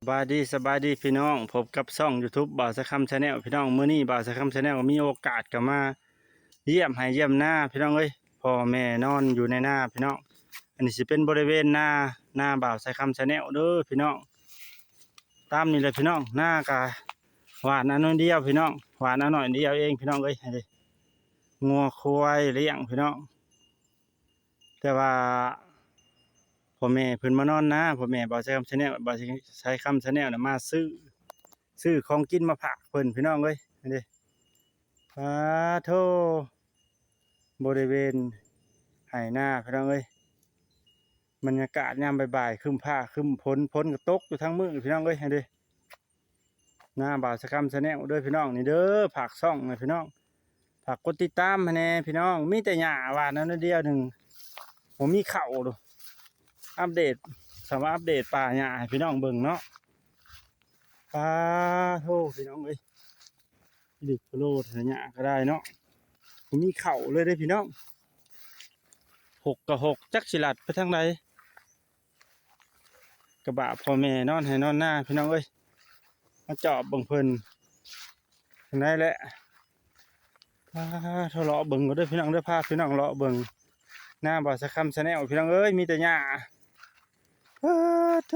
ສະບາຍດີ ສະບາຍດີພີ່ນ້ອງ ພົບກັບຊ່ອງຢູທູບບ່າວສາຍຄຳແຊນແນວ ພີ່ນ້ອງ. ມື້ນີ້ບ່າວສາຍຄຳແຊນແນວກໍມີໂອກາດກໍມາຢ້ຽມໄຮ່ຢ້ຽມນາ ພີ່ນ້ອງເອີຍ. ພໍ່ແມ່ນອນຢູ່ໃນນາ ພີ່ນ້ອງ. ອັນນີ້ຊິເປັນບໍລິເວນນາ ນາບ່າວສາຍຄຳແຊນແນວເດີ ພີ່ນ້ອງ. ຕາມນີ້ແຫຼະ ພີ່ນ້ອງ, ນາກະຫວ່ານອັນໜ້ອຍດຽວ ພີ່ນ້ອງ, ຫວ່ານອັນໜ້ອຍດຽວເອງ ພີ່ນ້ອງເອີຍ. ຫັ້ນເດ້ ງົວຄວາຍລ້ຽງ ພີ່ນ້ອງ. ແຕ່ວ່າພໍ່ແມ່ເພິ່ນມານອນນາ, ພໍ່ແມ່ບ່າວສາຍຄຳແຊນແນວ ບ່າວສາຍຄຳແຊນແນວນະ ມາຊື້ ຊື້ຂອງກິນມາຝາກເພິ່ນ ພີ່ນ້ອງເອີຍ. ຫັ້ນເດ້ ປາໂທ ບໍລິເວນໄຮ່ນາ ພີ່ນ້ອງເອີຍ. ບັນຍາກາດຍາມບ່າຍໆ ຄຶ້ມຟ້າຄຶ້ມຝົນ, ຝົນກໍຕົກຢູ່ທັງມື້ ພີ່ນ້ອງເອີຍ. ຫັ້ນເດ້ ນາບ່າວສາຍຄຳແຊນແນວເດີ ພີ່ນ້ອງ. ນີ້ເດີ ຝາກຊ່ອງນະ ພີ່ນ້ອງ, ຝາກກົດຕິດຕາມໃຫ້ແດ່ ພີ່ນ້ອງ. ມີແຕ່ຫຍ້າ ຫວ່ານອັນດຽວໜຶ່ງ ບໍ່ມີເຂົ້າ. ອັບເດດ ສຳວ່າອັບເດດປ່າຫຍ້າໃຫ້ພີ່ນ້ອງເບິ່ງເນາະ. ປາໂທ ພີ່ນ້ອງເອີຍ ດິໂຄໂລ ໄຖຫຍ້າກໍໄດ້ເນາະ, ບໍ່ມີເຂົ້າເລີຍເດ້ ພີ່ນ້ອງ. ຫົກກໍຫົກ ຈັກຊິລັດໄປທາງໃດ. ກະບາບພໍ່ແມ່ນອນໄຮ່ນອນນາ ພີ່ນ້ອງເອີຍ, ມາຈອບເບິ່ງເພິ່ນຈັ່ງໃດແຫຼະ. ປາໂທ ເລາະເບິ່ງກ່ອນເດີ ພີ່ນ້ອງເດີ, ພາພີ່ນ້ອງເລາະເບິ່ງນາບ່າວສາຍຄຳແຊນແນວ ພີ່ນ້ອງເອີຍ. ມີແຕ່ຫຍ້າ ປາໂທ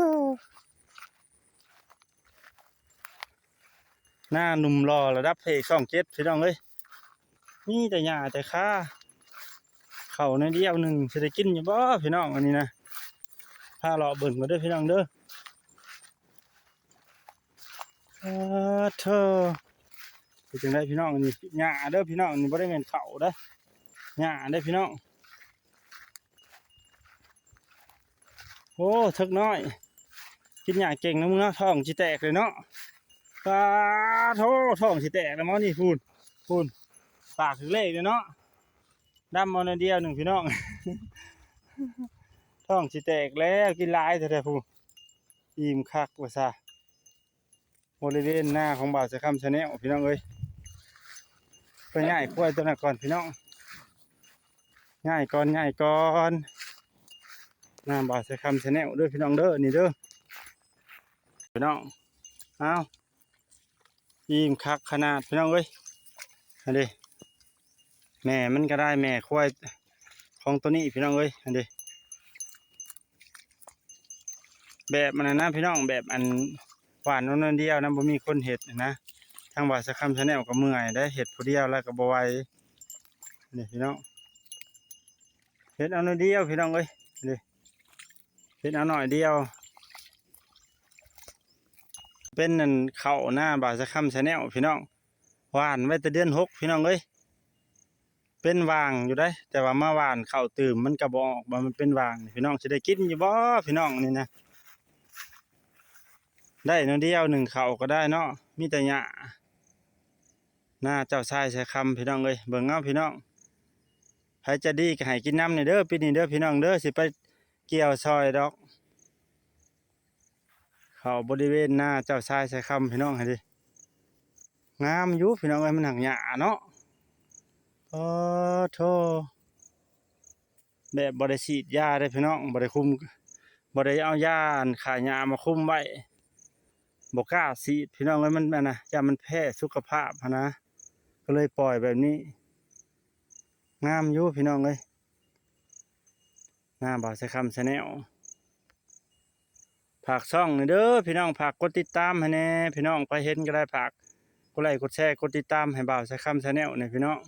ໜ້າໜຸ່ມຫຼໍ່ລະດັບພະເອກຊ່ອງເຈັດ ພີ່ນ້ອງເອີຍ. ມີແຕ່ຫຍ້າແຕ່ຄາ, ເຂົ້າໜ້ອຍດຽວໜຶ່ງ ຊິໄດ້ກິນຢູ່ບໍ່ ພີ່ນ້ອງ? ອັນນີ້ນະ ພາເລາະເບິ່ງກ່ອນເດີ ພີ່ນ້ອງເດີ. ປາໂທ ເປັນຈັ່ງໃດ ພີ່ນ້ອງ? ອັນນີ້ຫຍ້າເດີ ພີ່ນ້ອງ, ອັນນີ້ບໍ່ໄດ້ແມ່ນເຂົ້າເດ້ ຫຍ້າເດ້ ພີ່ນ້ອງ. ໂອ້ ເຖິກນ້ອຍ ກິນຫຍ້າເກັ່ງນະມຶງເນາະ, ທ້ອງຊິແຕກເລີຍເນາະ. ປາໂທ ທ້ອງຊິແຕກແລ້ວໝໍນີ້. ພຸ້ນ ພຸ້ນ ປາກຖືກເລກເລີຍເນາະ, ດຳເອົາໜ້ອຍດຽວໜຶ່ງ ພີ່ນ້ອງ. ທ້ອງຊິແຕກແລ້ວ ກິນຫຼາຍແທ້ໆ ພຸ້ນ. ອີ່ມຄັກວ່າຊະ. ບໍລິເວນນາຂອງບ່າວສາຍຄຳແຊນແນວ ພີ່ນ້ອງເອີຍ. ໄປຍ້າຍຄວາຍຕົວນັ້ນກ່ອນ ພີ່ນ້ອງ, ຍ້າຍກ່ອນ ຍ້າຍກ່ອນ. ນາບ່າວສາຍຄຳແຊນແນວເດີ ພີ່ນ້ອງເດີ ນີ້ເດີ ພີ່ນ້ອງ. ອ້າວ ອີ່ມຄັກຂະໜາດ ພີ່ນ້ອງເອີຍ. ຫັ້ນເດ້ ແມ່ມັນກໍໄດ້ ແມ່ຄວາຍຂອງໂຕນີ້ ພີ່ນ້ອງເອີຍ. ຫັ້ນເດ້ ແບບອັນນັ້ນນະ ພີ່ນ້ອງ, ແບບອັນຫວ່ານໜ້ອຍດຽວນະ ບໍ່ມີຄົນເຮັດນະ. ທາງບ່າວສາຍຄຳແຊນແນວກໍເມື່ອຍເດ້ ເຮັດຜູ້ດຽວແລ້ວກໍບໍ່ໄຫວ. ນີ້ ພີ່ນ້ອງ ເຮັດເອົາໜ້ອຍດຽວ ພີ່ນ້ອງເອີຍ. ນີ້ ເຮັດເອົາໜ້ອຍດຽວ. ເປັນອັນເຂົ້ານາບ່າວສາຍຄຳແຊນແນວ ພີ່ນ້ອງ, ຫວ່ານໄວ້ແຕ່ເດືອນຫົກ ພີ່ນ້ອງເອີຍ. ເປັນຫວ່າງຢູ່ເດ້ ແຕ່ວ່າມາຫວ່ານເຂົ້າຕື່ມມັນກໍບໍ່ອອກ ວ່າມັນເປັນຫວ່າງ. ພີ່ນ້ອງຊິໄດ້ກິນຢູ່ບໍ່ ພີ່ນ້ອງ? ນີ້ນະ ໄດ້ໜ້ອຍດຽວໜຶ່ງ ເຂົ້າກໍໄດ້ເນາະ, ມີແຕ່ຫຍ້າ. ນາເຈົ້າຊາຍສາຍຄຳ ພີ່ນ້ອງເອີຍ. ເບິ່ງເອົາ ພີ່ນ້ອງ, ໃຜໃຈດີກໍໃຫ້ກິນນຳແດ່ເດີ ປີນີ້ເດີ ພີ່ນ້ອງເດີ, ຊິໄປກ່ຽວຊ່ອຍດອກ. ເຂົ້າບໍລິເວນນາເຈົ້າຊາຍສາຍຄຳ ພີ່ນ້ອງ. ຫັ້ນເດ້ ງາມຢູ່ ພີ່ນ້ອງເອີຍ, ມັນຫາກຫຍ້າເນາະ. ປາໂທ ແບບບໍ່ໄດ້ສີດຢາເດ້ ພີ່ນ້ອງ, ບໍ່ໄດ້ຄຸມ ບໍ່ໄດ້ເອົາຢາອັນຂ້າຫຍ້າມາຄຸມໄວ້, ບໍ່ກ້າສີດ ພີ່ນ້ອງເອີຍ. ມັນອັນນະ ຢ້ານມັນແພ້ສຸຂະພາບຫັ້ນນະ, ກໍເລີຍປ່ອຍແບບນີ້. ງາມຢູ່ ພີ່ນ້ອງເອີຍ. ນາບ່າວສາຍຄຳແຊນແນວ ຝາກຊ່ອງແດ່ເດີພີ່ນ້ອງ, ຝາກກົດຕິດຕາມໃຫ້ແດ່ພີ່ນ້ອງ. ໃຜເຫັນກໍໄດ້ ຝາກກົດໄລ ກົດແຊ ກົດຕິດຕາມໃຫ້ບ່າວສາຍຄຳແຊນແນວແດ່ພີ່ນ້ອງ.